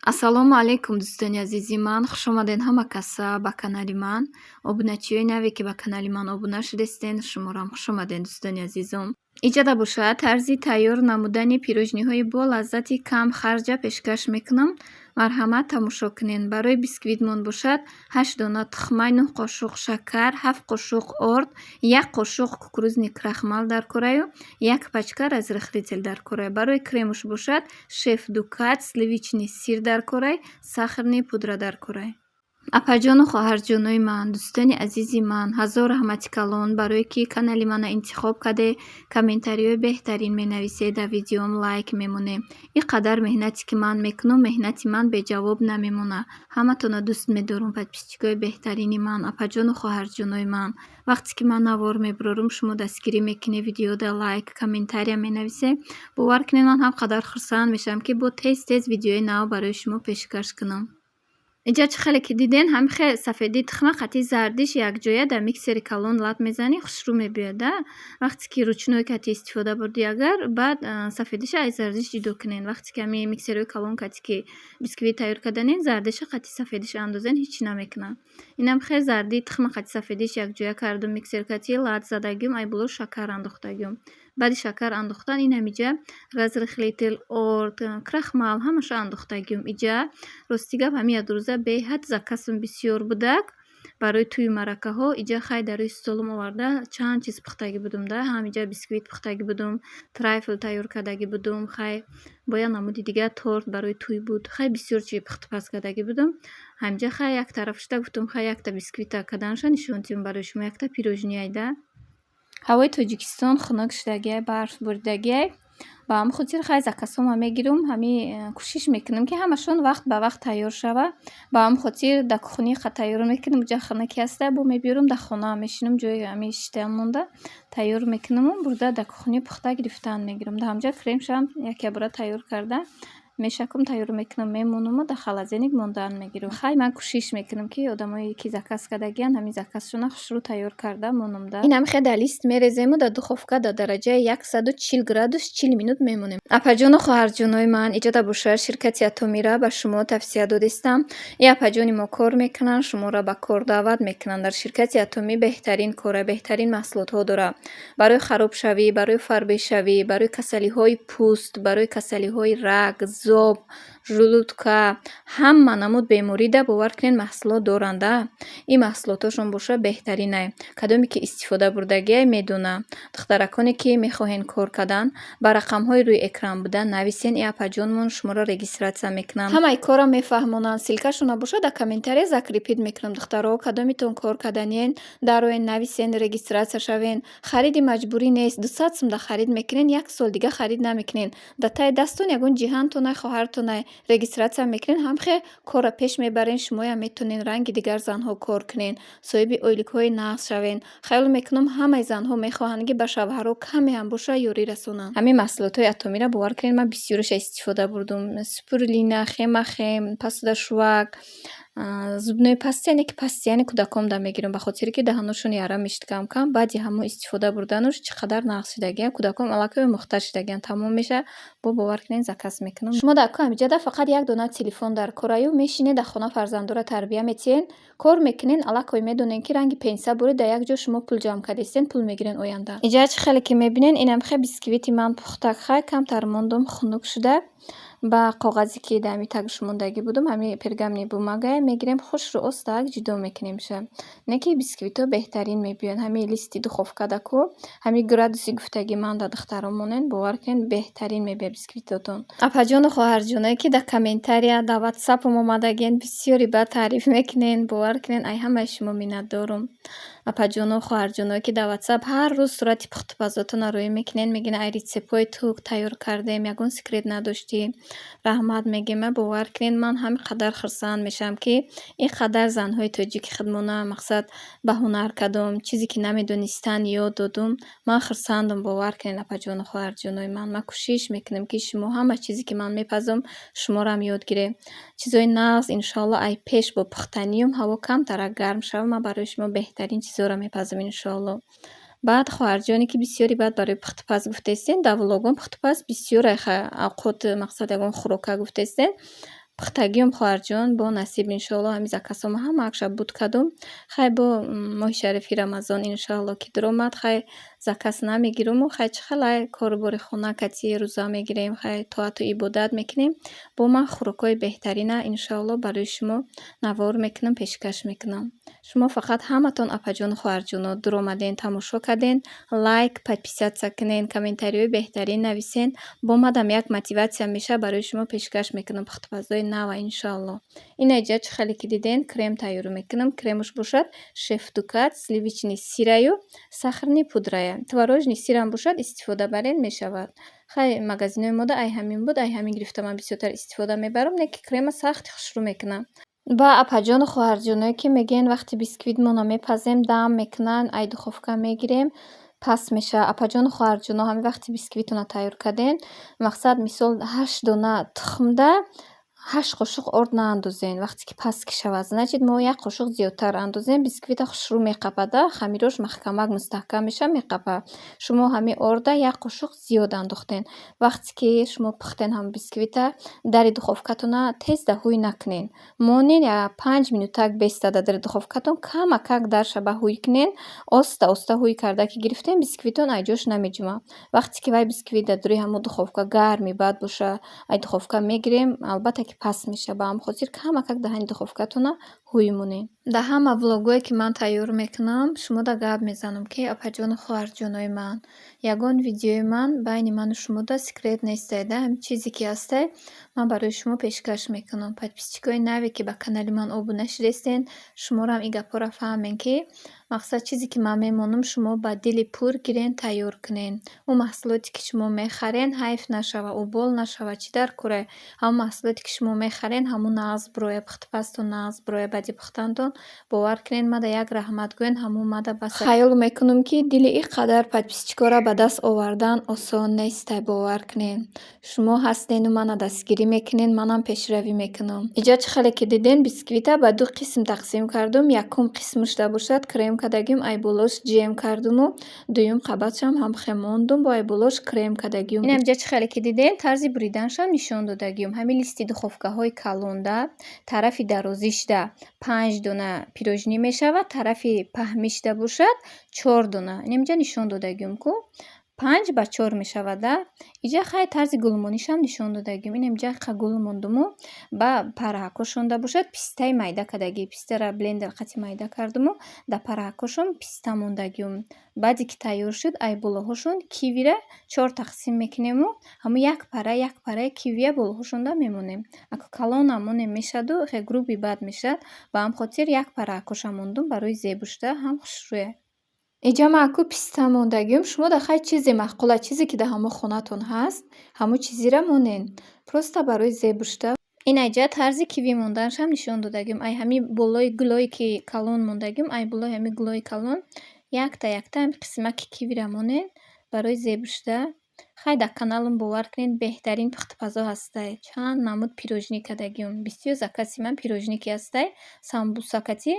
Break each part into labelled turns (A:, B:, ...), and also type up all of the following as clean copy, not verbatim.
A: Ассалому алайкум, дӯстони азизи ман, хушомадед ҳама каса ба канали ман. Обуначиёи наве, ки ба канали ман обуна шудестен, шуморам хушомадед, дӯстони азизом. Иҷода бошад, тарзи тайёр намудани пирожниҳои бо лаззати кам харҷа пешкаш мекунам. Марҳамат, тамошо кунед. Барои бисквитмон бошад, ҳашт дона тухмай, нӯҳ қошуқ шакар, ҳафт қошуқ орд, як қошуқ кукурузный крахмал дар кораю, як пачка разрыхлитель дар корай. Барои кремуш бошад, Шеф Дукат, сливочный сыр дар корай, сахарный пудра дар корай. Апаҷону хоҳарҷонои ман, дӯстони азизи ман, ҳазор раҳмати калон, барое ки канали мана интихоб карде, комментариҳои беҳтарин менависед, дар видеом лайк мемонед. Ин қадар меҳнате, ки ман мекунам, меҳнати ман беҷавоб намемонад. Ҳаматонро дӯст медорам, подписчикои беҳтарини ман, апаҷону хоҳарҷонои ман. Вақте ки ман навор мебарорам, шумо дастгирӣ мекунед, видеода лайк, комментария менависед. Бовар кунед, ман ҳам қадар хурсанд мешавам, ки бо тез тез видеои нав барои шумо пешкаш кунам. Инҷа чӣ хеле ки диден, ҳамин хел сафедии тухма қатъи зардиш якҷоя дар миксери калон лат мезанӣ, хушрӯ мебиёяд, да. Вақте ки ручной кати истифода бурдӣ агар, баъд сафедиша аз зардиш ҷудо кунед. Вақте ки ҳамин миксерҳои калон кати ки бисквит тайёр карданед, зардиша қатъи сафедиша андозен, ҳеҷ намекунад. Инам хел зардии тухма қатъи сафедиш якҷоя кардум, миксер кати лат задагим, ай боло шакар андохтагим. Баъди шакар андохтан ин ҳамиҷа разрыхлитель, орд, крахмал ҳамаашо андохтагим. Иҷа, рости гап, ҳамин якдурӯза беҳад заказам бисёр будак барои тӯю маъракаҳо. Иҷа хай дар рӯи столам оварда чанд чиз пухтагӣ будум да. Ҳам иҷа бисквит пухтагӣ будум, трайфл тайёр кардагӣ будум, хай бо як намуди дигар торт барои тӯй буд. Хай, бисёр чи пухтупаз кардагӣ будум. Ҳамиҷа хай як тараф шуда гуфтум, хай якта бисквита карданашо нишон диҳам барои шумо, якта пирожнияй да. Ҳавои Тоҷикистон хунук шудагиай, барф боридагиай. Ба ҳамин хотир хай заказҳома мегирам, ҳами кӯшиш мекунам, ки ҳамашон вақт ба вақт тайёр шава. Ба ҳамин хотир дар кухни тайёр мекунам, уҷа хунуки ҳаста, бо мебиёрам, дар хона мешинам, ҷои ҳами шиштан монда тайёр мекунаму бурда дар кухни пухта гирифтан мегирам. Дар ҳамҷа кремшам якябора тайёр карда мешакам, тайёр мекунам, мемонаму дар холодильник мондан мегирам. Хай, ман кӯшиш мекунам, ки одамое ки заказ кардагиянд, ҳамин заказшона хушрӯ тайёр карда монам да. Ин ҳами хел дар лист мерезему дар духовка дар дараҷаи 140 градус 40 минут мемонем. Апаҷону хоҳарҷонои ман, иҷода бошад, ширкати Атомира ба шумо тавсия додистам. И апаҷони мо кор мекунанд, шуморо ба кор даъват мекунанд. Дар ширкати Атомӣ беҳтарин кора, беҳтарин маҳсулотҳо дорад. Барои харобшавӣ, барои фарбешавӣ, барои касалиҳои пӯст, барои касалиҳои раг, зоб, желудка, ҳама намуд беморида, бовар кунед, маҳсулот доранда. Ин маҳсулотҳошон бошад, беҳтаринай. Кадоме ки истифода бурдагиай, медонад. Духтараконе ки мехоҳед кор кардан, ба рақамҳои рӯи экран буда нависен, и апаҷонмон шуморо регистрация мекунанд. Ҳамаи корро мефаҳмонанд. Ссылкашонро бошад, дар комментария закрепить мекунам. Духтаро, кадомитон кор карданиен, дароен, нависен, регистрация шавен. Хариди маҷбурӣ нест. 200 сум да харид мекунен, як сол дига харид намекунен. Дар таи дастон ягон ҷиҳантонай, хоҳартонай, регистрация мекунен, ҳамхел корро пеш мебарен, шумоям метавонен ранги дигар занҳо кор кунен, соҳиби ойликҳои нағз шавен. Хаёл мекунам, ҳамаи занҳо мехоҳанд, ки ба шавҳарҳо каме ҳам бошад, ёрӣ расонанд. Ҳамин маҳсулотҳои Атомиро, бовар кунед, ман бисёриша истифода бурдум. Спирулина, хемахем, паста зубной паста, яъне ки пасти, яъне кӯдаконда мегирам, ба хотире ки даҳаношон яра мешид кам-кам. Баъди ҳамон истифода бурдануш чӣ қадар нағз шудагиям, кӯдакон аллакай омӯхта шудагианд. Тамом мешавад, бо бовар кунед, заказ мекунам. Шумо дар ҳамиҷода фақат як дона телефон дар кораю, мешинед дар хона, фарзандонро тарбия метиҳед, кор мекунед, аллакай медонед, ки ранги пенсия буред, дар як ҷо шумо пул ҷамъ кардастед, пул мегиред оянда. Иҷа чӣ хеле ки мебинед, инам хел бисквити ман пухта, хай камтар мондум, хунук шуда. Ба коғазе ки дар ҳами тагш мондагӣ будум, ҳами пергаментный бумагае мегирем, хушрӯ остак ҷудо мекунемша. Не ки бисквитҳо беҳтарин мебиёянд. Ҳами листи духовкада ку, ҳами градуси гуфтагӣ ман дар духтаро монед, бовар кунед, беҳтарин мебиёяд бисквитотон. Апаҷону хоҳарҷоное, ки дар комментария, дар ватсапам омадагиен, бисёре бад таъриф мекунед, бовар кунед, ай ҳамаи шумо миннатдорум. Апаҷону хоҳарҷоное, ки дар ватсап ҳар рӯз сурати пухтупазотонро рӯй мекунед, мегӯед, ай рецептҳои ту тайёр кардем, ягон секрет надоштӣ, раҳмат мегӯем. Бовар кунед, ман ҳамин қадар хурсанд мешавам, ки ин қадар занҳои тоҷики худмона, мақсад, ба ҳунар кардум, чизе ки намедонистанд, ёд додум. Ман хурсандам, бовар кунед, апаҷону хоҳарҷонои ман. Ман кӯшиш мекунам, ки шумо ҳама чизе ки ман мепазам, шуморо ҳам ёд гиред. Чизои нағз, иншоалло, ай пеш бо пухтаниюм, ҳаво камтарак гарм шавад, ман барои шумо беҳтарин чизҳоро мепазам, иншоалло. Баъд хоҳарҷоне, ки бисёре баъд барои пухтупаз гуфтаистен, дар влогом пухтупаз бисёр авқот, мақсад, ягон хӯрока гуфтаистен. Пухтагиём, хоҳарҷон, бо насиб, иншоалло. Ҳами заказҳома ҳамаакша буд кардум. Хай, бо моҳи шарифи Рамазон, иншоалло, ки дуромад, хай, заказ намегируму хай, чӣ хелай кору бори хона кати рӯза мегирем, хай, тоату ибодат мекунем. Бо ман хӯрокҳои беҳтарина, иншоалло, барои шумо навор мекунам, пешкаш мекунам. Шумо фақат ҳаматон, апаҷону хоҳарҷоно, дуромаден, тамошо карден, лайк, подписаться кунен, комментариҳои беҳтарин нависен. Бо мадам як мотиватсия мешавад, барои шумо пешкаш мекунам пухтупазҳои нава, иншоалло. Ина иҷа, чӣ хеле ки диден, крем тайёр мекунам. Кремуш бошад Шеф Дукат, сливочный сыраю сахарный пудрая. Творожный сырам бошад, истифода барен, мешавад. Хай, магазинҳои мода ай ҳамин буд, ай ҳамин гирифта ман бисёртар истифода мебарам, не ки крема сахти хушрӯ мекунам. Ба апаҷону хоҳарҷоное, ки мегӯянд, вақте бисквитмонро мепазем, дам мекунанд, ай духовка мегирем, паст мешавад. Апаҷону хоҳарҷоно, ҳамин вақте бисквитонро тайёр кардем, мақсад, мисол, ҳашт дона тухмда 8 қошуқ орд наандозен. Вақте ки паст кишавад, значит, мо як қошуқ зиёдтар андозем, бисквита хушрӯ меқапада, хамирош маҳкамак мустаҳкам мешавад, меқапад. Шумо ҳамин орда як қошуқ зиёд андохтен. Вақте ки шумо пухтен ҳамин бисквита, дари духовкатона тез да ҳуй накунен. Монен, 5 минутак беста дар дари духовкатон, камакак дарша ба ҳуй кунен, оста оста ҳуй карда ки гирифтем, бисквитон ай ҷош намеҷумад. Вақте ки вай бисквит дар дури ҳамон духовка гарми бад боша, ай духовка мегирем, албатта ки паст мешавад. Ба ҳамин хотир камакак даҳани духовкатона ҳуй монед. Дар ҳама влогое, ки ман тайёр мекунам, шумода гап мезанам, ки апаҷону хоҳарҷонои ман, ягон видеои ман байни ману шумода секрет нестай да. Ҳамин чизе ки ҳастай, ман барои шумо пешкаш мекунам. Подписчикои наве, ки ба канали ман обуна шудастен, шуморам ин гапҳоро фаҳмем, ки мақсад, чизе ки ман мемонам, шумо ба дили пур гирен, тайёр кунен. Он маҳсулоте, ки шумо мехарен, ҳайф нашава, убол нашава. Чӣ дар кора? Ҳамон маҳсулоте, ки шумо мехарен, ҳамон нағз бирояд, пухтупазтон нағз бирояд. Баъди пухтантон, бовар кунед, мада як раҳмат гӯен, ҳамон мада бас. Хаёл мекунам, ки дили ин қадар подписчикҳоро ба даст овардан осон нестай, бовар кунед. Шумо ҳастену мана дастгирӣ мекунед, манам пешравӣ мекунам. Иҷа, чӣ хеле ки диден, бисквита ба ду қисм тақсим кардум. Якум қисмашда бошад, крем кардагим, ай болош ҷем кардуму дуюм қабатшам ҳамхе мондум, бо ай болош крем кардагим. Инам иҷа, чӣ хеле ки диден, тарзи буриданашам нишон додагим. Ҳамин листи духовкаҳои калонда тарафи дарозишда панҷ дона пирожни мешавад, тарафи паҳмишда бошад, чор дона. Инам иҷа нишон додагим ку, панҷ ба чор мешавад да. Иҷа хай, тарзи гулмонишам нишон додагим. Инам иҷа қа гул мондуму ба параҳакҳошонда бошад, пистаи майда кардагӣ. Пистара блендер қати майда кардуму дар параҳакҳошон писта мондагиум. Баъде ки тайёр шуд, ай болоҳошон кивира чор тақсим мекунему ҳамун як пара, як параи кивия болоҳошонда мемонем. Ако калонам монем, мешаду хе грубый бад мешавад. Ба ҳамин хотир як параҳакҳоша мондум барои зебушта, ҳам хушрӯя. Иҷа ман аку писта мондагиум. Шумо дар хай чизе маъқула, чизе ки дар ҳамон хонатон ҳаст, ҳамон чизира монен. Просто барои зебушта. Ин айҷа тарзи киви монданашам нишон додагиум. Ай ҳамин болои гулое, ки калон мондагиум, ай болои ҳамин гулои калон якта якта ҳамин қисмаки кивира монен барои зебушта. Хай, дар каналам, бовар кунед, беҳтарин пухтупазо ҳастай. Чанд намуд пирожни кардагиум. Бисёр закази ман пирожники ҳастай, самбуса кати.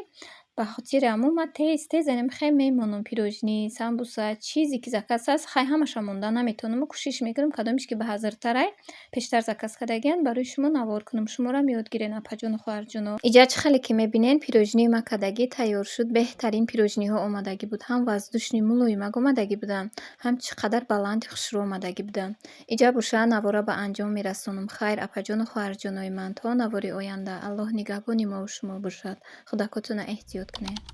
A: Ба хотири ҳамон ман тез тез хе мемонам пирожни, самбуса, чизе ки заказ ҳаст. Хай, ҳамаша монда наметавонаму кӯшиш мекунам, кадомеш ки баҳазртарай, пештар заказ кардагиан, барои шумо навор кунам, шуморам ёд гирен, апаҷону хоҳарҷоно. Иҷа, чӣ хеле ки мебинен, пирожнии ман кардагӣ тайёр шуд. Беҳтарин пирожниҳо омадагӣ буд, ҳам воздушный, мулоимак омадагӣ буданд, ҳам чӣ қадар баланди хушрӯ омадагӣ буданд. Иҷа боша, навора ба анҷом мерасонам. Хайр, апаҷону хоҳарҷонои ман, то навори оянда, Аллоҳ нигаҳбони мову шумо бошад. Худакотона эҳтиёт кунед.